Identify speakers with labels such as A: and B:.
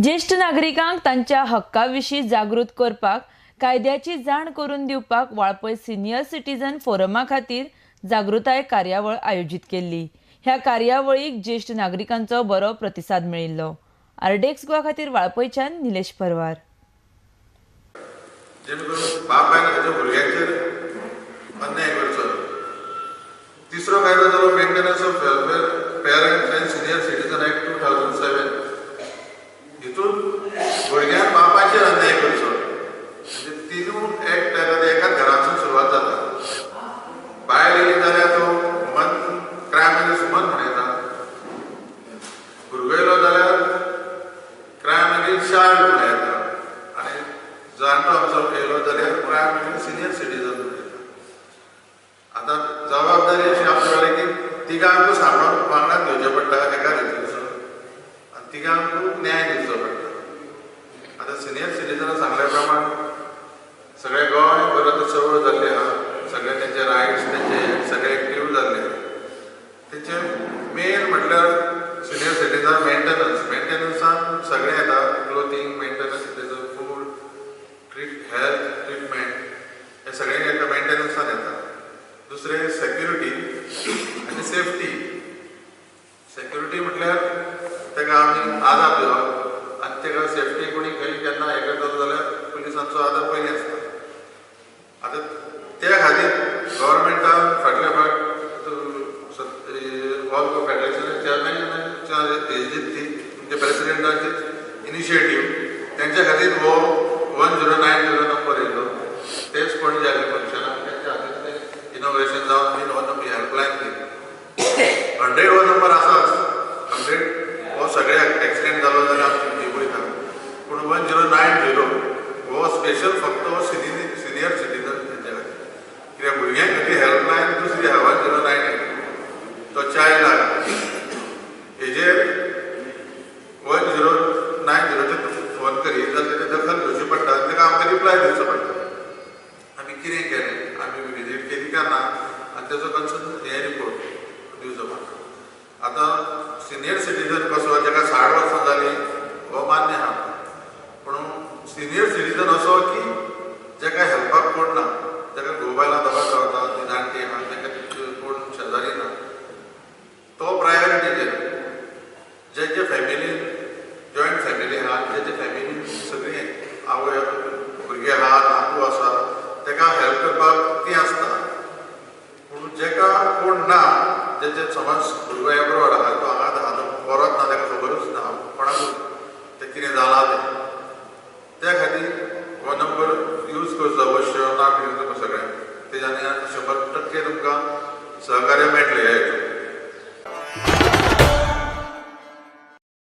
A: ज्येश्ठ नागरिकांक तांच्या हक्का विशीं जागृत करपाक, कायद्याची जाण करून दिवपाक वाळपय सिनियर सिटीजन फोरमा खातीर जागृताय कार्यावळ आयोजीत केल्ली. ह्या कार्यावळीक ज्येश्ठ नागरिकांचो बरो प्रतिसाद मेळिल्लो. आरडीएक्स गोवा खातीर वाळपयच्यान निलेश परवार.
B: तिसरो कायदो जालो maintenance of welfare parents and senior citizen act 2007. हितून भुरग्यांक बापाचेर अन्याय करचो म्हणजे तिनूय एक्ट एकाच घरांतसून सुरवात जाता. बायल येयली जाल्यार तो मन क्रायम अगेन्स्ट वुमन म्हण येता, भुरगो येयलो जाल्यार क्रायम अगेन्स्ट चायल्ड म्हण येता, आनी जाणटो आमचो येयलो जाल्यार क्रायम अगेन्स्ट सिनियर सिटीजन म्हण येता. आतां जबाबदारी अशी आमच्या कडेन की तिगांकूय सांबाळून वांगडाच घेवचें पडटा एका रितीसून आनी तिगांकूय न्याय दिवचो पडटा. आतां सिनियर सिटीजनां सांगल्या प्रमाण सगळे गोंयभर आतां चळवळ जाल्ली आहा, सगळे तेंचे रायट्स तेंचे सगळे एक्टीव जाल्ले. तेंचे मेन म्हटल्यार सिनियर सिटीजन मेंटेनन्स. मेंटेनन्सान सगळें येता, क्लोथींग मेंटेनन्स, तेजो फूड, हेल्थ ट्रिटमेंट, हें सगळें एका मेंटेनन्सान येता. दुसरें सेक्युरिटी आनी सेफ्टी. सेक्युरिटी म्हटल्यार ताका आमी आदार दिवप आनी ताका सेफ्टी कोणी खंय केन्ना हें करतलो जाल्यार पुलिसांचो आदार पयलीं आसता. आतां त्या खातीर गव्हर्मेंटान फाटल्या फावट ऑल गोवा फेडरेशन चेअरमॅन ती म्हणजे प्रेसिडेंटाची इनिशिएटीव तेंच्या खातीर हो 1090 नंबर येयलो. तेच पणजे जाल्ले फंक्शनाक तेंच्या खातीर ते इनोग्रेशन जावन बीन हो नंबर हेल्पलायन दिली. 100 हो नंबर आसाच, 100 हो सगळ्याक एक्सिडेंट जालो जाल्यार आमची जीव वयता, पूण 1090 हो स्पेशल फक्त हो सिनियर सिटीजन तेंच्या खातीर. कित्याक भुरग्यां खातीर हेल्पलायन दुसरी आहा 1098, तो चायल्ड हेजेर 1090 फोन करीत जाल्यार तेणी दखल घेवची पडटा आनी ताका आमकां रिप्लाय दिवचो पडटा आमी कितें केलें, आमी विजीट केली काय ना, आनी तेजो कन्सर्न हे रिपोर्ट दिवचो पडटा. आतां सिनियर सिटीजन कसो जाका 60 वर्सां जालीं हो मान्य आहा, पूण सिनियर सिटीजन असो की जाका हेल्पाक कोण ना, जाका घोव-बायलां दोगांच रावता, ती जाणटी आहा, ताका कोण शेजारी ना, तो प्रायोरिटीचेर. जे जे फॅमिलीन जॉयंट फॅमिली आहा, जे जे फॅमिलीन सगळीं आवय भुरगे आहा, नातू आसा, ताका हेल्प करपाक ती आसता. पूण जाका कोण ना, जेचे समज भुरगो एब्रॉड आहा, तो हांगा आहा, परत ना, ताका खबरूच ना कोणाकूच तें कितें जालां तें, त्या खातीर हो नंबर यूज करचो अवश्य. ना तुमकां सगळ्यांक तेज्यान 100% तुमकां सहकार्य मेळटलें.